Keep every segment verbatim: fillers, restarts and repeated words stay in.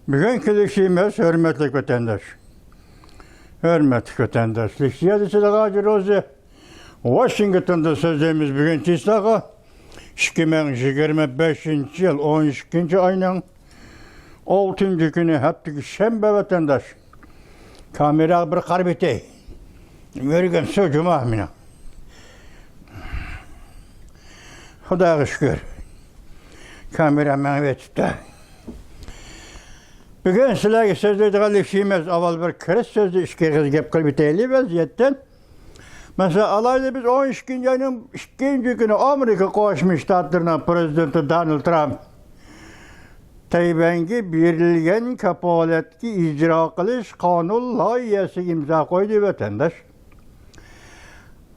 بۈگۈنكى لېكسىيەمىز، ھۆرمەتلىك ۋەتەنداش، ھۆرمەتلىك ۋەتەنداش، لېكسىيەدە سىلەرگە ھاجى روزى ۋاشىنگتوندىن سۆزلەيمىز. بۈگۈن چىسلاغا ئىككى مىڭ يىگىرمە بەشىنچى يىل ئون ئىككىنچى ئاينىڭ ئالتىنچى كۈنى، ھەپتىكى شەنبە ۋەتەنداش. كامېراغا بىر قارىپ ئۆتەي. يۈرىكىم سۇ جۇما مېنىڭ. خۇداغا شۈكۈر. كامېرا مېڭىپ ئۆتۈپتۇ. بۈگۈن سىلەرگە سۆزلەيدىغان لېكسىيەمىز، ئاۋۋال بىر كىرىش سۆزى، ئىككى ئېغىز گەپ قىلىپ ئۆتەيلى ۋەزىيەتتىن. مەسىلەن، ئالايلى، بىز ئون ئىككىنچى ئاينىڭ ئىككىنچى كۈنى ئامېرىكا قوشما شتاتلىرىنىڭ پرېزىدېنتى دونالد ترامپ تەيۋەنگە بېرىلگەن كاپالەتكە ئىجرا قىلىش قانۇن لايىھەسىگە ئىمزا قويدى، ۋەتەنداش.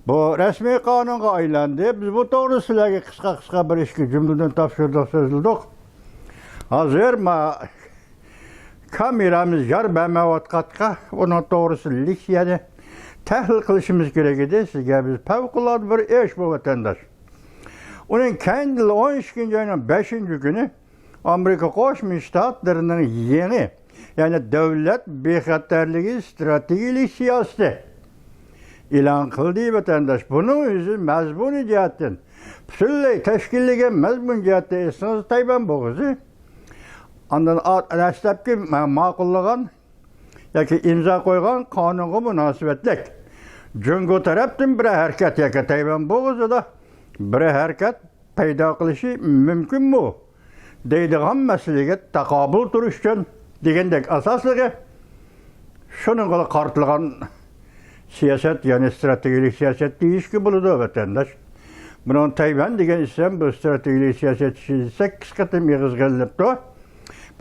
بۇ رەسمىي قانۇنغا ئايلاندى. بىز بۇ توغرىدا سىلەرگە قىسقا-قىسقا بىر ئىككى جۈملىدىن تاپشۇردۇق، سۆزلىدۇق. ھازىر ما كامېرامىز يار بەرمەيۋاتقاچقا، ئۇنىڭ توغرىسىدا لېكسىيەنى تەھلىل قىلىشىمىز كېرەك ئىدى. سىزگە بىز پەۋقۇلئاددە بىر ئىش بۇ، ۋەتەنداش. ئۇنىڭ كەينىدىلا ئون ئىككىنچى ئاينىڭ بەشىنچى كۈنى ئامېرىكا قوشما شتاتلىرىنىڭ يېڭى، يەنى دۆلەت بىخەتەرلىكى ئىستراتېگىيەلىك سىياسىتى ئېلان قىلدى، ۋەتەنداش. بۇنىڭ ئۆزى مەزمۇنى جەھەتتىن، پۈتۈنلەي تەشكىللىگەن مەزمۇن جەھەتتىن ئېيتسىڭىز، تەيۋەن بوغۇزى ئاندىن ئا-، دەسلەپكى ما-، ماقۇللىغان ياكى ئىمزا قويغان قانۇنغا مۇناسىۋەتلىك جۇڭگو تەرەپتىن بىر ھەرىكەت ياكى تەيۋەن بوغۇزىدا بىر ھەرىكەت پەيدا قىلىشى مۇمكىنمۇ دەيدىغان مەسىلىگە تاقابىل تۇرۇش ئۈچۈن دېگەندەك ئاساسلىقى شۇنىڭغا قارىتىلغان سىياسەت، يەنى ئىستراتېگىيەلىك سىياسەت دېيىشكە بولىدۇ، ۋەتەنداش. بۇنىڭ تەيۋەن دېگەن ئىسىم بۇ ئىستراتېگىيەلىك سىياسەت ئىچىدە سەككىز قېتىم ئېغىزغا ئېلىنىپتۇ.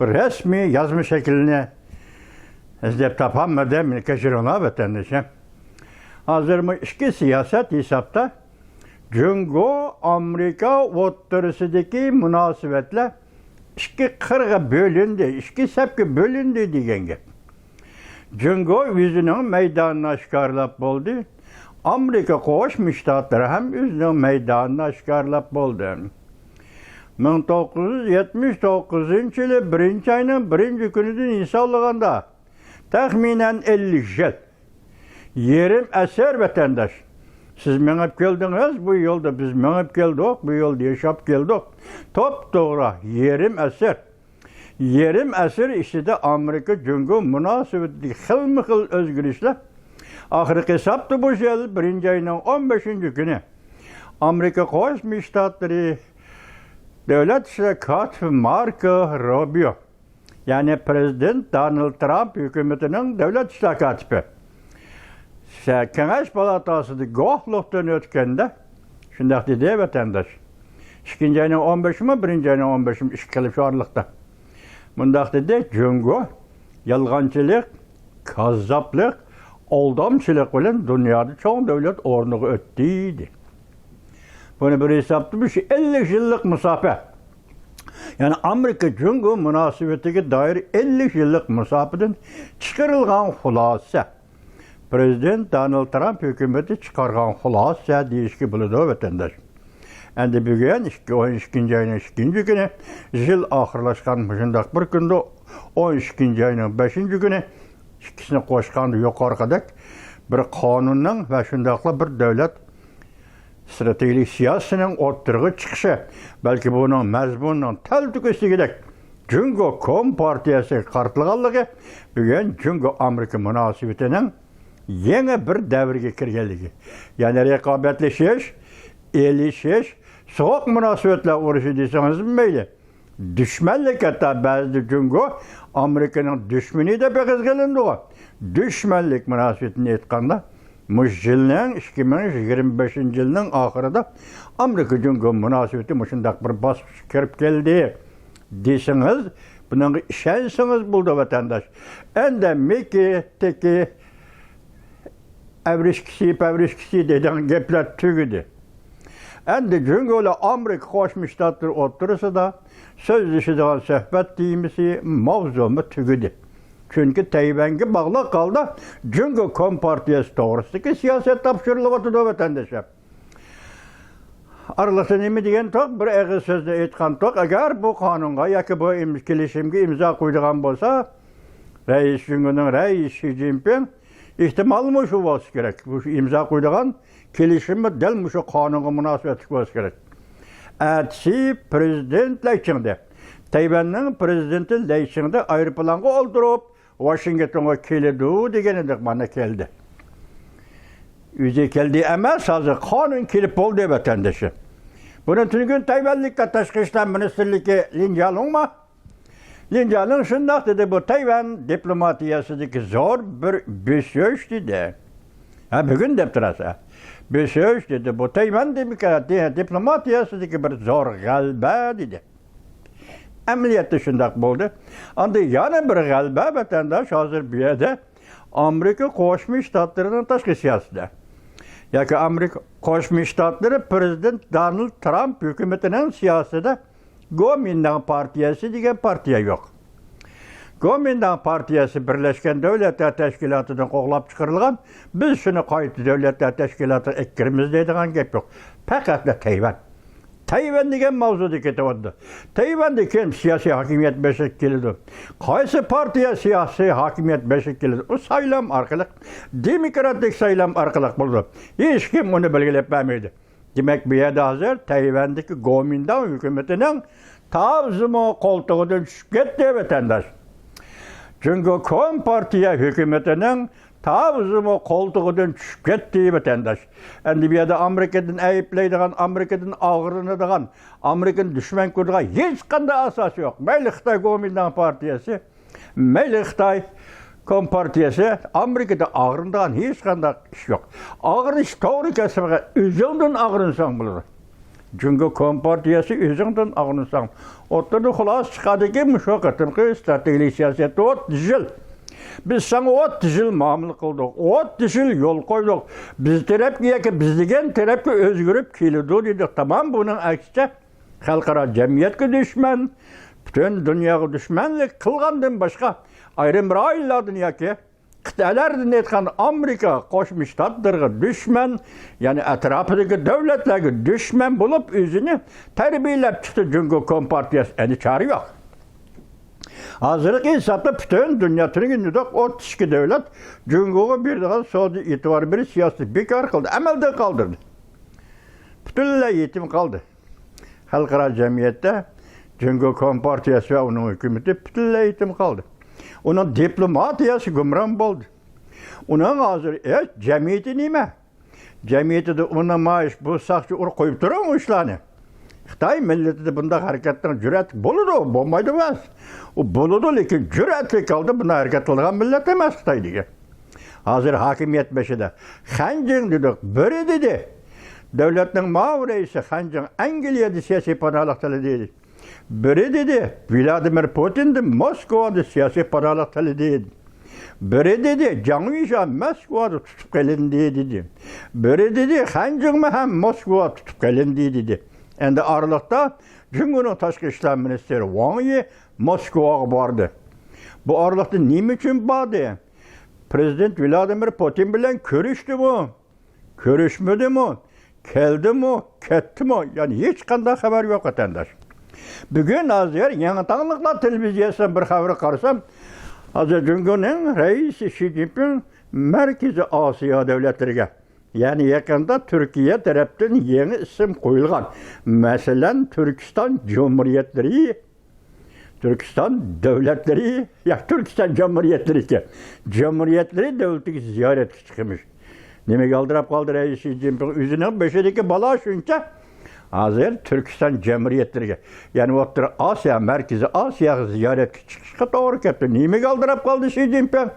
بىر رەسمىي يازما شەكلىنى ئىزدەپ تاپالمىدىم، مېنى كەچۈرۈڭلار، ۋەتەندىشىم. ھازىر بۇ ئىككى سىياسەت ھېسابتا جۇڭگو، ئامېرىكا ئوتتۇرىسىدىكى مۇناسىۋەتلەر ئىككى قىرغا بۆلۈندى، ئىككى سەپكە بۆلۈندى دېگەن گەپ. جۇڭگو ئۆزىنىڭ مەيدانىنى ئاشكارىلاپ بولدى. ئامېرىكا قوشما شتاتلىرى ھەم ئۆزىنىڭ مەيدانىنى ئاشكارىلاپ بولدى. مىڭ توققۇز يۈز يەتمىش توققۇزىنچى يىلى بىرىنچى ئاينىڭ بىرىنچى كۈنىدىن ھېسابلىغاندا، تەخمىنەن ئەللىك يىل، يېرىم ئەسىر، ۋەتەنداش. سىز مېڭىپ كەلدىڭىز، بۇ يولدا بىز مېڭىپ كەلدۇق، بۇ يولدا ياشاپ كەلدۇق. توپتوغرا يېرىم ئەسىر. يېرىم ئەسىر ئىچىدە ئامېرىكا جۇڭگو مۇناسىۋىتىدىكى خىلمۇ خىل ئۆزگىرىشلەر. ئاخىرقى ھېسابتا بۇ يىل بىرىنچى ئاينىڭ ئون بەشىنچى كۈنى ئامېرىكا قوشما شتاتلىرى دۆلەت ئىشلار كاتىپى ماركو روبىيو، يەنى پرېزىدېنت دونالد ترامپ ھۆكۈمىتىنىڭ دۆلەت ئىشلار كاتىپى، شە-، كېڭەش پالاتاسىدا گۇۋاھلىقتىن ئۆتكەندە شۇنداق دېدى، ۋەتەنداش. ئىككىنچى ئاينىڭ ئون بەشىمۇ، بىرىنچى ئاينىڭ ئون بەشىمۇ ئىككى خىل شۇ ئارىلىقتا. مۇنداق دېدى، جۇڭگو يالغانچىلىق، كاززاپلىق، ئالدامچىلىق بىلەن دۇنيادا چوڭ دۆلەت ئورنىغا ئۆتتى، دېدى. بۇنى بىر ھېسابتا مۇشۇ ئەللىك يىللىق مۇساپە، يەنى ئامېرىكا جۇڭگو مۇناسىۋىتىگە دائىر ئەللىك يىللىق مۇساپىدىن چىقىرىلغان خۇلاسە، پرېزىدېنت دونالد ترامپ ھۆكۈمىتى چىقارغان خۇلاسە دېيىشكە بولىدۇ، ۋەتەنداش. ئەمدى بۈگۈن ئىككى، ئون ئىككىنچى ئاينىڭ ئىككىنچى كۈنى، يىل ئاخىرلاشقان مۇشۇنداق بىر كۈندە، ئون ئىككىنچى ئاينىڭ بەشىنچى كۈنى، ئىككىسىنى قوشقاندا يۇقىرىقىدەك بىر قانۇننىڭ ۋە شۇنداقلا بىر دۆلەت ئىستراتېگىيەلىك سىياسىتىنىڭ ئوتتۇرىغا چىقىشى، بەلكى بۇنىڭ مەزمۇنىنىڭ تەلتۆكۈس دېگۈدەك جۇڭگو كومپارتىيەسىگە قارىتىلغانلىقى، بۈگۈن جۇڭگو ئامېرىكا مۇناسىۋىتىنىڭ يېڭى بىر دەۋرگە كىرگەنلىكى، يەنى رىقابەتلىشىش، ئېلىشىش، سوغۇق مۇناسىۋەتلەر ئۇرۇشى دېسىڭىزمۇ مەيلى. دۈشمەنلىك، ھەتتا بەزىدە جۇڭگو ئامېرىكىنىڭ دۈشمىنى دەپ ئېغىزغا ئېلىنىدىغۇ. دۈشمەنلىك مۇناسىۋىتىنى ئېيتقاندا، مۇشۇ يىلنىڭ، ئىككى مىڭ يىگىرمە بەشىنچى يىلنىڭ ئاخىرىدا ئامېرىكا جۇڭگو مۇناسىۋىتى مۇشۇنداق بىر باسقۇچقا كىرىپ كەلدى دېسىڭىز، بۇنىڭغا ئىشەنسىڭىز بولىدۇ، ۋەتەنداش. ئەندى مىكى تىكى، ئەۋرىشكىسى پەۋرىشكىسى دەيدىغان گەپلەر تۈگىدى. ئەمدى جۇڭگو بىلەن ئامېرىكا قوشما شتاتلىرى ئوتتۇرىسىدا سۆزلىشىدىغان سۆھبەت تېمىسى، ماۋزۇمۇ تۈگىدى. چۈنكى تەيۋەنگە باغلىق ھالدا جۇڭگو كومپارتىيەسى توغرىسىدىكى سىياسەت تاپشۇرۇلۇۋاتىدۇ، ۋەتەندىشىم. ئارىلىقتا نېمە دېگەنتۇق؟ بىر ئېغىز سۆزنى ئېيتقانتۇق، ئەگەر بۇ قانۇنغا ياكى بۇ ئىم-، كېلىشىمگە ئىمزا قويىدىغان بولسا، رەئىس، جۇڭگونىڭ رەئىسى شى جىنپىڭ ئېھتىمال مۇشۇ بولسا كېرەك. مۇشۇ ئىمزا قويىدىغان كېلىشىممۇ دەل مۇشۇ قانۇنغا مۇناسىۋەتلىك بولسا كېرەك. ئەتىسى پرېزىدېنت لەي چىڭدې، تەيۋەننىڭ پرېزىدېنتى لەي چىڭدې ئايروپىلانغا ئولتۇرۇپ، ۋاشىنگتونغا كېلىدۇ دېگەن ئىدۇق، مانا كەلدى. ئۆزى كەلدى ئەمەس، ھازىر قانۇن كېلىپ بولدى، ۋەتەندىشىم. بۇنى تۈنۈگۈن تەيۋەنلىك تاشقى ئىشلار مىنىستىرلىكى لىن جيالۇڭما؟ لىن جيالۇڭ شۇنداق دېدى، بۇ تەيۋەن دىپلوماتىيەسىدىكى زور بىر بۆسۈش دېدى. ھە، بۈگۈن دەپ تۇراسىز. بۆسۈش دېدى، بۇ تەيۋەن دېموكراتىيە دىپلوماتىيەسىدىكى بىر زور غەلىبە دېدى. ئەمەلىيەتتە شۇنداق بولدى. ئاندىن يەنە بىر غەلىبە، ۋەتەنداش، ھازىر بۇ يەردە ئامېرىكا قوشما شتاتلىرىنىڭ تاشقى سىياسىتىدە ياكى ئامېرىكا قوشما شتاتلىرى پرېزىدېنت دونالد ترامپ ھۆكۈمىتىنىڭ سىياسىتىدە گومىنداڭ پارتىيەسى دېگەن پارتىيە يوق. گومىنداڭ پارتىيەسى بىرلەشكەن دۆلەتلەر تەشكىلاتىدىن قوغلاپ چىقىرىلغان، بىز شۇنى قايتا دۆلەتلەر تەشكىلاتىغا ئەكىرىمىز دەيدىغان گەپ يوق. پەقەتلا تەيۋەن. تەيۋەن دېگەن ماۋزۇدا كېتىۋاتىدۇ. تەيۋەندە كىم سىياسىي ھاكىمىيەت بېشىغا كېلىدۇ؟ قايسى پارتىيە سىياسىي ھاكىمىيەت بېشىغا كېلىدۇ؟ ئۇ سايلام ئارقىلىق، دېموكراتىك سايلام ئارقىلىق بولىدۇ. ھېچكىم ئۇنى بەلگىلەپ بەرمەيدۇ. دېمەك، بۇ يەردە ھازىر تەيۋەندىكى گومىنداڭ ھۆكۈمىتىنىڭ تاۋزىمۇ قولتۇقىدىن چۈشۈپ كەتتى، ۋەتەنداش. جۇڭگو كومپارتىيە ھۆكۈمىتىنىڭ تاۋزىمۇ قولتۇقىدىن چۈشۈپ كەتتى، ۋەتەنداش. ئەمدى بۇ يەردە ئامېرىكىدىن ئەيىبلەيدىغان، ئامېرىكىدىن ئاغرىنىدىغان، ئامېرىكىنى دۈشمەن كۆرىدىغان ھېچقانداق ئاساس يوق. مەيلى خىتاي گومىنداڭ پارتىيەسى، مەيلى خىتاي كومپارتىيەسى، ئامېرىكىدا ئاغرىنىدىغان ھېچقانداق ئىش يوق. ئاغرىنىش توغرا كەلسە، پەقەت ئۆزۈڭدىن ئاغرىنساڭ بولىدۇ. جۇڭگو كومپارتىيەسى، ئۆزۈڭدىن ئاغرىنساڭ. ئوتتۇرىدا خۇلاسە چىقاردىكى، مۇشۇ قېتىمقى ئىستراتېگىيەلىك سىياسەت ئوتتۇز يىل. بىز ساڭا ئوتتۇز يىل مۇئامىلە قىلدۇق، ئوتتۇز يىل يول قويدۇق. بىز تەرەپكە ياكى بىز دېگەن تەرەپكە ئۆزگىرىپ كېلىدۇ دېدۇق. تامام بۇنىڭ ئەكسىچە، خەلقئارا جەمئىيەتكە دۈشمەن، پۈتۈن دۇنياغا دۈشمەنلىك قىلغاندىن باشقا، ئايرىم رايونلاردىن ياكى قىتئەلەردىن ئېيتقاندا، ئامېرىكا قوشما شتاتلىرىغا دۈشمەن، يەنى ئەتراپىدىكى دۆلەتلەرگە دۈشمەن بولۇپ، ئۆزىنى تەربىيەلەپ چىقتى جۇڭگو كومپارتىيەسى. ئەندى چارە يوق. ھازىرقى ھېسابتا پۈتۈن دۇنيا تۈنۈگۈن دېدۇق، ئوتتۇز ئىككى دۆلەت جۇڭگوغا بېرىدىغان سودا ئېتىبار بېرىش سىياسىتىنى بىكار قىلدى، ئەمەلدىن قالدۇردى. پۈتۈنلەي يېتىم قالدى. خەلقئارا جەمئىيەتتە جۇڭگو كومپارتىيەسى ۋە ئۇنىڭ ھۆكۈمىتى پۈتۈنلەي يېتىم قالدى. ئۇنىڭ دىپلوماتىيەسى گۇمران بولدى. ئۇنىڭ ھازىر ھېچ جەمئىيىتى نېمە؟ جەمئىيىتىدە ئۇ نامايىش، بۇ ساقچى، ئۇرۇپ قويۇپ تۇرۇڭ ئۇ ئىشلارنى. خىتاي مىللىتىدە بۇنداق ھەرىكەتنىڭ جۈرئەتى بولىدۇ، بولمايدۇ ئەمەس. ئۇ بولىدۇ، لېكىن جۈرئەتلىك ھالدا بۇنداق ھەرىكەت قىلىدىغان مىللەت ئەمەس خىتاي دېگەن. ھازىر ھاكىمىيەت بېشىدا خەنجىڭ دېدۇق، بىرى دېدى، دۆلەتنىڭ ماۋۇ رەئىسى خەنجىڭ ئەنگلىيەدە سىياسىي پاناھلىق تىلىدى. بىرى دېدى، ۋلادىمىر پۇتىن دە موسكۋادا سىياسىي پاناھلىق تىلىدى. بىرى دېدى، جاڭ ۋېيشان موسكۋادا تۇتۇپ قېلىندى دېدى. بىرى دېدى، خەنجىڭمۇ ھەم موسكۋادا تۇتۇپ قېلىندى دېدى. ئەندى ئارىلىقتا جۇڭگونىڭ تاشقى ئىشلار مىنىستىرى ۋاڭ يى موسكۋاغا باردى. بۇ ئارىلىقتا نېمە ئۈچۈن باردى؟ پرېزىدېنت ۋلادىمىر پۇتىن بىلەن كۆرۈشتىمۇ؟ كۆرۈشمىدىمۇ؟ كەلدىمۇ؟ كەتتىمۇ؟ يەنى ھېچقانداق خەۋەر يوق، ۋەتەنداش. بۈگۈن ھازىر يېڭى تاڭلىقلار تېلېۋىزىيەسىدىن بىر خەۋەرگە قارىسام، ھازىر جۇڭگونىڭ رەئىسى شى جىنپىڭ مەركىزىي ئاسىيا دۆلەتلىرىگە، يەنى يېقىندا تۈركىيە تەرەپتىن يېڭى ئىسىم قويۇلغان، مەسىلەن، تۈركىستان جۇمھۇرىيەتلىرى، تۈركىستان دۆلەتلىرى، يا، تۈركىستان جۇمھۇرىيەتلىرى ئىكەن. جۇمھۇرىيەتلىرى دۆلىتىگە زىيارەتكە چىقىمىش. نېمىگە ئالدىراپ قالدى رەئىس شى جىنپىڭ؟ ئۆزىنىڭ بېشىدىكى بالا شۇنچە. ھازىر تۈركىستان جۇمھۇرىيەتلىرىگە، يەنى ئوتتۇرا ئاسىيا، مەركىزىي ئاسىياغا زىيارەتكە چىقىشقا توغرا كەپتۇ. نېمىگە ئالدىراپ قالدى شى جىنپىڭ؟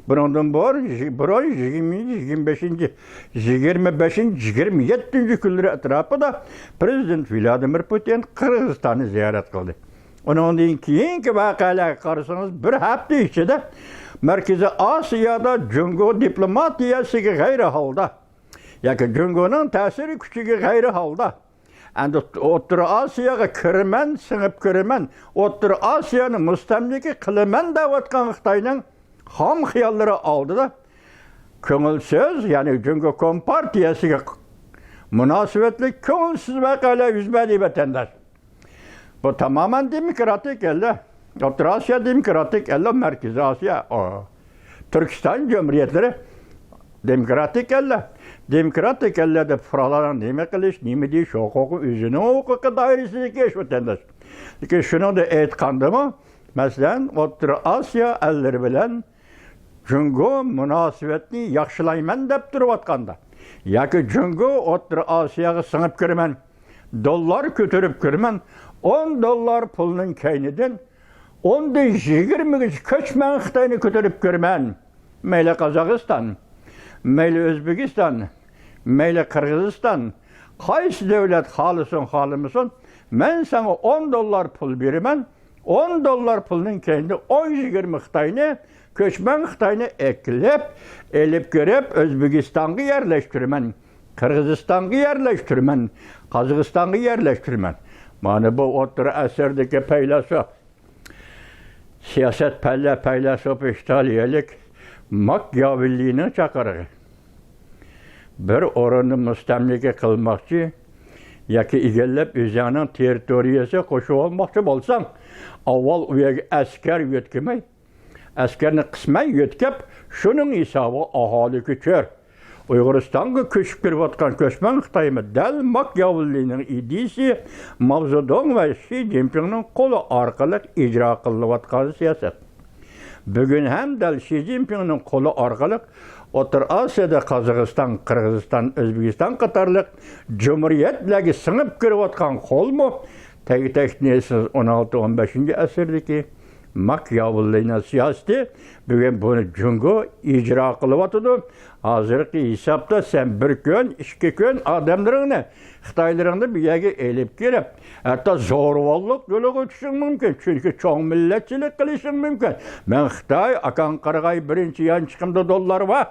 بۇنىڭدىن بۇرۇن، بۇرۇن يىگىرمىنچى، يىگىرمە بەشىنچى، يىگىرمە بەشىنچى، يىگىرمە يەتتىنچى كۈنلىرى ئەتراپىدا پرېزىدېنت ۋلادىمىر پۇتىن قىرغىزىستاننى زىيارەت قىلدى. ئۇنىڭدىن كېيىنكى ۋەقەلەرگە قارىسىڭىز، بىر ھەپتە ئىچىدە مەركىزىي ئاسىيادا جۇڭگو دىپلوماتىيەسىگە غەيرىي ھالدا ياكى جۇڭگونىڭ تەسىر كۈچىگە غەيرىي ھالدا، ئەمدى ئوتتۇرا ئاسىياغا كىرىمەن، سىڭىپ كىرىمەن، ئوتتۇرا ئاسىيانى مۇستەملىكە قىلىمەن دەۋاتقان خىتاينىڭ خام خىياللىرى ئالدىدا كۆڭۈل سۆز، يەنى جۇڭگو كومپارتىيەسىگە مۇناسىۋەتلىك كۆڭۈلسىز ۋەقەلەر يۈز بەردى، ۋەتەنداش. بۇ تامامەن دېموكراتىك ئەللەر. ئوتتۇرا ئاسىيا دېموكراتىك ئەللەر، مەركىزىي ئاسىيا، ئۇ، تۈركىستان جۇمھۇرىيەتلىرى دېموكراتىك ئەللەر. دېموكراتىك ئەللەردە پۇقرالارنىڭ نېمە قىلىش، نېمە دېيىش ھوقۇقى ئۆزىنىڭ ھوقۇقى دائىرىسىدىكى ئىش، ۋەتەنداش. لېكىن شۇنىڭدەك ئېيتقاندىمۇ، مەسىلەن، ئوتتۇرا ئاسىيا ئەللىرى بىلەن جۇڭگو مۇناسىۋەتنى ياخشىلايمەن دەپ تۇرۇۋاتقاندا ياكى جۇڭگو ئوتتۇرا ئاسىياغا سىڭىپ كىرىمەن، دوللار كۆتۈرۈپ كىرىمەن، ئون دوللار پۇلنىڭ كەينىدىن ئوندىن يىگىرمىگىچە كۆچمەن خىتاينى كۆتۈرۈپ كىرىمەن. مەيلى قازاقىستان، مەيلى ئۆزبېكىستان، مەيلى قىرغىزىستان، قايسى دۆلەت خالىسۇن خالىمىسۇن، مەن ساڭا ئون دوللار پۇل بېرىمەن، ئون دوللار پۇلنىڭ كەينىدە ئون يىگىرمە خىتاينى، كۆچمەن خىتاينى ئەكېلىپ، ئېلىپ كىرىپ ئۆزبېكىستانغا يەرلەشتۈرىمەن، قىرغىزىستانغا يەرلەشتۈرىمەن، قازاقىستانغا يەرلەشتۈرىمەن. مانا بۇ ئوتتۇرا ئەسىردىكى پەيلاسوپ، سىياسەت پەللە پەيلاسوپى ئىتالىيەلىك ماكياۋېللىنىڭ چاقىرىقى. بىر ئورۇننى مۇستەملىكە قىلماقچى ياكى ئىگىلەپ ئۆزۈڭنىڭ تېررىتورىيەسىگە قوشۇۋالماقچى بولساڭ، ئاۋۋال ئۇ يەرگە ئەسكەر يۆتكىمەي، ئەسكەرنى قىسمەن يۆتكەپ، شۇنىڭ ھېسابىغا ئاھالى كۆچۈر. ئۇيغۇرىستانغا كۆچۈپ كىرىۋاتقان كۆچمەن خىتايمۇ دەل ماكياۋېللىنىڭ ئىدىيىسى، ماۋزېدۇڭ ۋە شى جىنپىڭنىڭ قولى ئارقىلىق ئىجرا قىلىنىۋاتقان سىياسەت. بۈگۈن ھەم دەل شى جىنپىڭنىڭ قولى ئارقىلىق ئوتتۇرا ئاسىيادا قازاقىستان، قىرغىزىستان، ئۆزبېكىستان قاتارلىق جۇمھۇرىيەتلەرگە سىڭىپ كىرىۋاتقان قولمۇ، تەگتەكنى سىز ئون ئالتە، ئون بەشىنچى ئەسىردىكى ماكياۋېللىنىڭ سىياسىتى، بۈگۈن بۇنى جۇڭگو ئىجرا قىلىۋاتىدۇ. ھازىرقى ھېسابتا سەن بىر كۈن، ئىككى كۈن ئادەملىرىڭنى، خىتايلىرىڭنى بۇ يەرگە ئېلىپ كىرىپ، ھەتتا زورىۋاللىق يولىغا ئۆتۈشۈڭ مۇمكىن. چۈنكى چوڭ مىللەتچىلىك قىلىشىڭ مۇمكىن. مەن خىتاي، ئاكاڭ قارىغاي بىرىنچى يانچۇقۇمدا دوللار بار.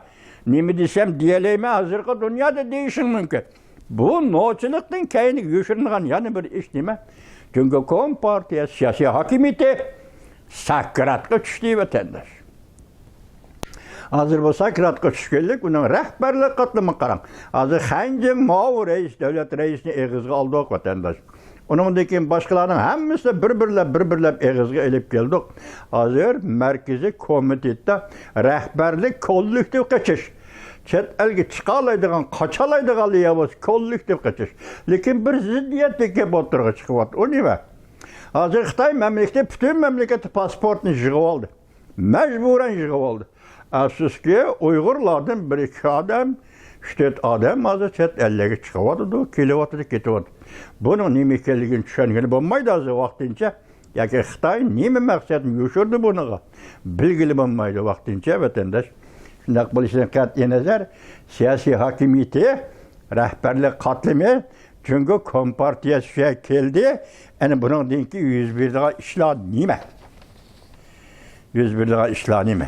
نېمە دېسەم دېيەلەيمەن ھازىرقى دۇنيادا دېيىشىڭ مۇمكىن. بۇ نوچىلىقتىن كەينىگە يوشۇرۇنغان يەنە بىر ئىش نېمە؟ جۇڭگو كومپارتىيە سىياسىي ھاكىمىيىتى ساكراتقا چۈشتى، ۋەتەنداش. ھازىر بۇ ساكراتقا چۈشكەنلىك ئۇنىڭ رەھبەرلىك قاتلىمىغا قاراڭ. ھازىر خەنجىڭ ماۋۇ رەئىس، دۆلەت رەئىسىنى ئېغىزغا ئالدۇق، ۋەتەنداش. ئۇنىڭدىن كېيىن باشقىلارنىڭ ھەممىسىنى بىر-بىرلەپ، بىر-بىرلەپ ئېغىزغا ئېلىپ كەلدۇق. ھازىر مەركىزىي كومىتېتتا رەھبەرلىك كوللېكتىپ قېچىش. چەت ئەلگە چىقالايدىغان، قاچالايدىغانلار يا بولسا كوللېكتىپ قېچىش. لېكىن بىر زىددىيەتلىك گەپ ئوتتۇرىغا چىقىۋاتىدۇ. ئۇ نېمە؟ ھازىر خىتاي مەملىكىتى پۈتۈن مەملىكەتتە پاسپورتنى يىغىۋالدى. مەجبۇرەن يىغىۋالدى. ئەپسۇسكى، ئۇيغۇرلاردىن بىر ئىككى ئادەم، ئۈچ تۆت ئادەم ھازىر چەت ئەللەرگە چىقىۋاتىدۇ، كېلىۋاتىدۇ، كېتىۋاتىدۇ. بۇنىڭ نېمە ئىكەنلىكىنى چۈشەنگىلى بولمايدۇ ھازىر ۋاقتىنچە. ياكى خىتاي نېمە مەقسەتنى يوشۇردى بۇنىڭغا؟ بىلگىلى بولمايدۇ ۋاقتىنچە، ۋەتەنداش. شۇنداق بولۇشىدىن قەتئىينەزەر، سىياسىي ھاكىمىيىتى، رەھبەرلىك قاتلىمى جۇڭگو كومپارتىيەسىگە كەلدى. ئەنە بۇنىڭدىن كېيىن يۈز بېرىدىغان ئىشلار نېمە؟ يۈز بېرىدىغان ئىشلار نېمە؟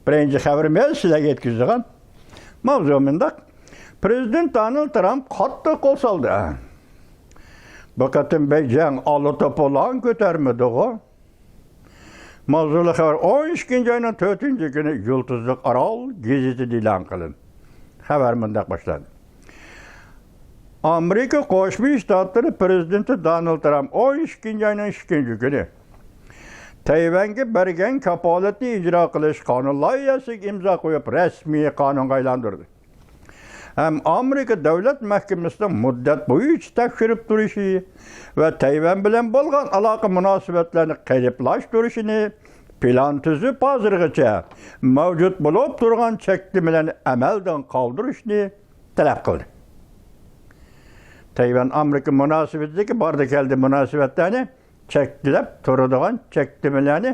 بىرىنچى خەۋىرىمىز سىلەرگە يەتكۈزىدىغان ماۋزۇ مۇنداق. پىرېزىدېنت دونالد ترامپ قاتتىق قول سالدى. بۇ قېتىم بېيجىڭ ئالا توپىلاڭ كۆتەرمىدىغۇ. ماۋزۇلۇق خەۋەر ئون ئىككىنچى ئاينىڭ تۆتىنچى كۈنى يۇلتۇزلۇق ئارال گېزىتىدە ئېلان قىلىندى. خەۋەر مۇنداق باشلاندى. ئامېرىكا قوشما شتاتلىرى پىرېزىدېنتى دونالد ترامپ ئون ئىككىنچى ئاينىڭ ئىككىنچى كۈنى تەيۋەنگە بەرگەن كاپالەتنى ئىجرا قىلىش قانۇن لايىھەسىگە ئىمزا قويۇپ، رەسمىي قانۇنغا ئايلاندۇردى. ھەم ئامېرىكا دۆلەت مەھكىمىسىنىڭ مۇددەت بويىچە تەكشۈرۈپ تۇرۇشى ۋە تەيۋەن بىلەن بولغان ئالاقە مۇناسىۋەتلەرنى قېلىپلاشتۇرۇشىنى، پىلان تۈزۈپ ھازىرغىچە مەۋجۇت بولۇپ تۇرغان چەكلىمىلەرنى ئەمەلدىن قالدۇرۇشنى تەلەپ قىلدى. تەيۋەن ئامېرىكا مۇناسىۋىتىدىكى باردى كەلدى مۇناسىۋەتلەرنى چەكلەپ تۇرىدىغان چەكلىمىلەرنى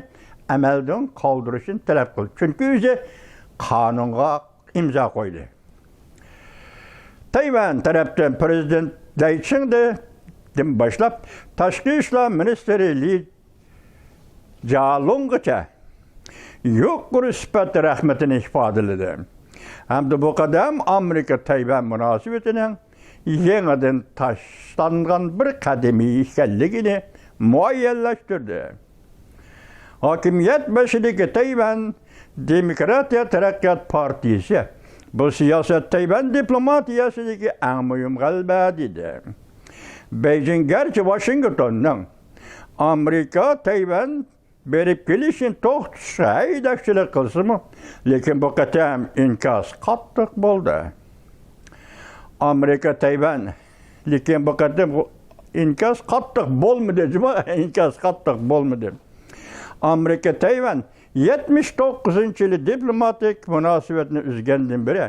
ئەمەلدىن قالدۇرۇشنى تەلەپ قىلدى. چۈنكى ئۆزى قانۇنغا ئىمزا قويدى. تەيۋەن تەرەپتىن پىرېزىدېنت لەي چىڭدىن باشلاپ، تاشقى ئىشلار مىنىستىرى لى جيالۇڭغىچە يۇقىرى سۈپەتتە رەھمىتىنى ئىپادىلىدى ھەمدە بۇ قەدەم ئامېرىكا تەيۋەن مۇناسىۋىتىنىڭ يېڭىدىن تاشلانغان بىر قەدىمى ئىكەنلىكىنى مۇئەييەنلەشتۈردى. ھاكىمىيەت بېشىدىكى تەيۋەن دېموكراتىيە تەرەققىيات پارتىيىسى بۇ سىياسەت تەيۋەن دىپلوماتىيەسىدىكى ئەڭ مۇھىم غەلىبە، دېدى. بېيجىڭ گەرچە ۋاشىنگتوننىڭ ئامېرىكا تەيۋەن بېرىپ كېلىشنى توختىتىشقا ھەيدەكچىلىك قىلسىمۇ، لېكىن بۇ قېتىم ئىنكاس قاتتىق بولدى. ئامېرىكا تەيۋەن، لېكىن بۇ قېتىم ئىنكاس قاتتىق بولمىدى، جۇمۇ، ئىنكاس قاتتىق بولمىدى. ئامېرىكا تەيۋەن يەتمىش توققۇزىنچى يىلى دىپلوماتىك مۇناسىۋەتنى ئۈزگەندىن بېرى،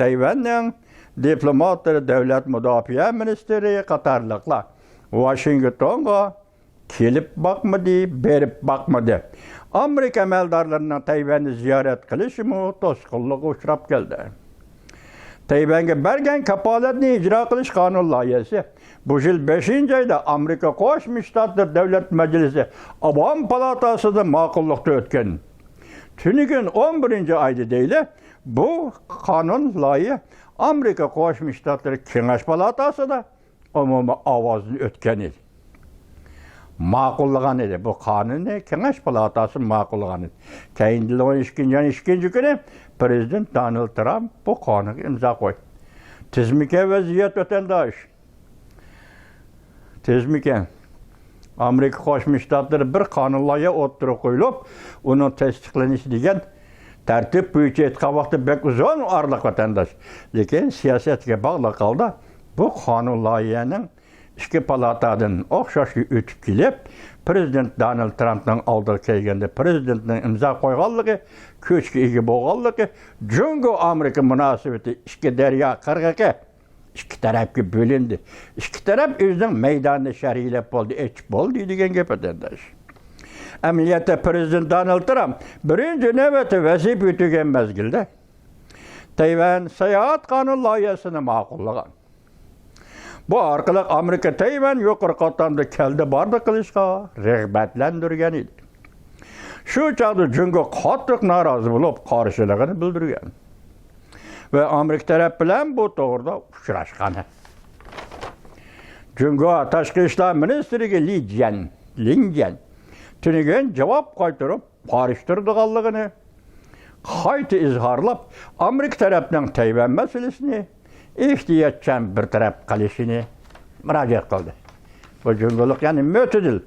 تەيۋەننىڭ دىپلوماتلىرى، دۆلەت مۇداپىئە مىنىستىرى قاتارلىقلار ۋاشىنگتونغا كېلىپ باقمىدى، بېرىپ باقمىدى. ئامېرىكا ئەمەلدارلىرىنىڭ تەيۋەننى زىيارەت قىلىشىمۇ توسقۇنلۇققا ئۇچراپ كەلدى. تەيۋەنگە بەرگەن كاپالەتنى ئىجرا قىلىش قانۇن لايىھەسى بۇ يىل بەشىنچى ئايدا ئامېرىكا قوشما شتاتلىرى دۆلەت مەجلىسى ئاۋام پالاتاسىدا ماقۇللۇقتا ئۆتكەن. تۈنۈگۈن ئون بىرىنچى ئايدا دەيلى، بۇ قانۇن لايىھە ئامېرىكا قوشما شتاتلىرى كېڭەش پالاتاسىدا ئومۇمىي ئاۋازدىن ئۆتكەن ئىدى. ماقۇللىغان ئىدى. بۇ قانۇننى كېڭەش پالاتاسى ماقۇللىغان ئىدى. كەينىدىن ئون ئىككىنچى ئاينىڭ ئىككىنچى كۈنى پىرېزىدېنت دونالد ترامپ بۇ قانۇنغا ئىمزا قويدى. تېزمىكەن ۋەزىيەت، ۋەتەنداش؟ تېزمىكەن؟ ئامېرىكا قوشما شتاتلىرى بىر قانۇن لايىھە ئوتتۇرىغا قويۇلۇپ، ئۇنىڭ تەستىقلىنىشى دېگەن تەرتىپ بويىچە ئېيتقان ۋاقتى بەك ئۇزۇن ئارىلىق، ۋەتەنداش. لېكىن سىياسەتكە باغلىق ھالدا بۇ قانۇن لايىھەنىڭ ئىككى پالاتادىن ئوخشاشلا ئۆتۈپ كېلىپ، پىرېزىدېنت دونالد ترامپنىڭ ئالدىغا كەلگەندە پىرېزىدېنتنىڭ ئىمزا قويغانلىقى، كۈچكە ئىگە بولغانلىقى، جۇڭگو ئامېرىكا مۇناسىۋىتى ئىككى دەريا قىرغىقى ئىككى تەرەپكە بۆلۈندى. ئىككى تەرەپ ئۆزىنىڭ مەيدانىنى شەرھلەپ بولدى، ئېچىپ بولدى دېگەن گەپ، ۋەتەنداش. ئەمەلىيەتتە پىرېزىدېنت دونالد ترامپ بىرىنچى نۆۋەتتە ۋەزىپە ئۆتىگەن مەزگىلدە تەيۋەن ساياھەت قانۇن لايىھەسىنى ماقۇللىغان. بۇ ئارقىلىق ئامېرىكا تەيۋەن يۇقىرى قاتلامدا كەلدى باردى قىلىشقا رىغبەتلەندۈرگەن ئىدى. شۇ چاغدا جۇڭگو قاتتىق نارازى بولۇپ، قارشىلىقىنى بىلدۈرگەن ۋە ئامېرىكا تەرەپ بىلەن بۇ توغرىدا ئۇچراشقان. جۇڭگو تاشقى ئىشلار مىنىستىرىگە لى جيەن، لىن جيەن، تۈنۈگۈن جاۋاب قايتۇرۇپ، قارشى تۇرىدىغانلىقىنى قايتا ئىزھارلاپ، ئامېرىكا تەرەپنىڭ تەيۋەن مەسىلىسىنى ئېھتىياتچان بىر تەرەپ قىلىشىنى مۇراجىئەت قىلدى. بۇ جۇڭگولۇق، يەنى مۆتىدىل،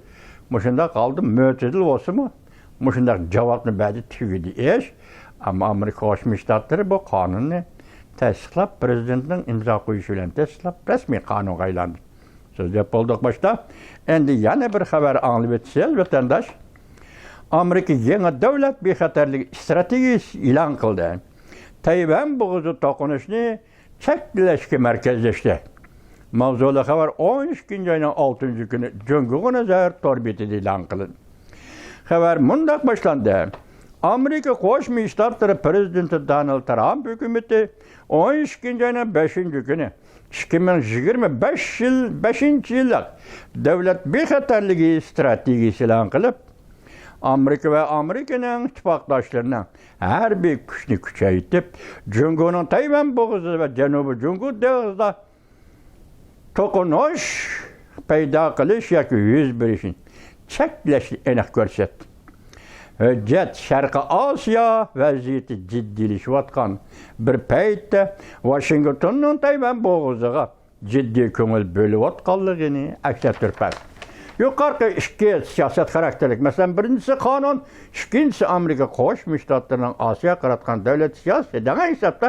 مۇشۇنداق ھالدا مۆتىدىل بولسىمۇ، مۇشۇنداق جاۋابنى بەردى، تۈگىدى ئىش. ئەمما ئامېرىكا قوشما شتاتلىرى بۇ قانۇننى تەستىقلاپ، پىرېزىدېنتنىڭ ئىمزا قويۇشى بىلەن تەستىقلاپ، رەسمىي قانۇنغا ئايلاندى. سۆزلەپ بولدۇق باشتا. ئەمدى يەنە بىر خەۋەر ئاڭلىۋېتىسىز، ۋەتەنداش. ئامېرىكا يېڭى دۆلەت بىخەتەرلىكى ئىستراتېگىيىسى ئېلان قىلدى. تەيۋەن بوغۇزى توقۇنۇشىنى چەكلەشكە مەركەزلەشتى. ماۋزۇلۇق خەۋەر ئون ئىككىنچى ئاينىڭ ئالتىنچى كۈنى جۇڭگوغا نەزەر تور بېتىدە ئېلان قىلىندى. خەۋەر مۇنداق باشلاندى. ئامېرىكا قوشما شتاتلىرى پىرېزىدېنتى دونالد ترامپ ھۆكۈمىتى ئون ئىككىنچى ئاينىڭ بەشىنچى كۈنى ئىككى مىڭ يىگىرمە بەش يىل، بەشىنچى يىللىق دۆلەت بىخەتەرلىكى ئىستراتېگىيىسى ئېلان قىلىپ، ئامېرىكا ۋە ئامېرىكىنىڭ ئىتتىپاقداشلىرىنىڭ ھەربىي كۈچنى كۈچەيتىپ، جۇڭگونىڭ تەيۋەن بوغۇزى ۋە جەنۇبىي جۇڭگو دېڭىزىدا توقۇنۇش پەيدا قىلىش ياكى يۈز بېرىشىنى چەكلەشنى ئېنىق كۆرسەتتى. ھۆججەت شەرقىي ئاسىيا ۋەزىيىتى جىددىيلىشىۋاتقان بىر پەيتتە، ۋاشىنگتوننىڭ تەيۋەن بوغۇزىغا جىددىي كۆڭۈل بۆلۈۋاتقانلىقىنى ئەكس ئەتتۈرۈپ بەردى. يۇقىرىقى ئىككى سىياسەت خاراكتېرلىك، مەسىلەن، بىرىنچىسى قانۇن، ئىككىنچىسى ئامېرىكا قوشما شتاتلىرىنىڭ ئاسىياغا قاراتقان دۆلەت سىياسىتى دېگەن ھېسابتا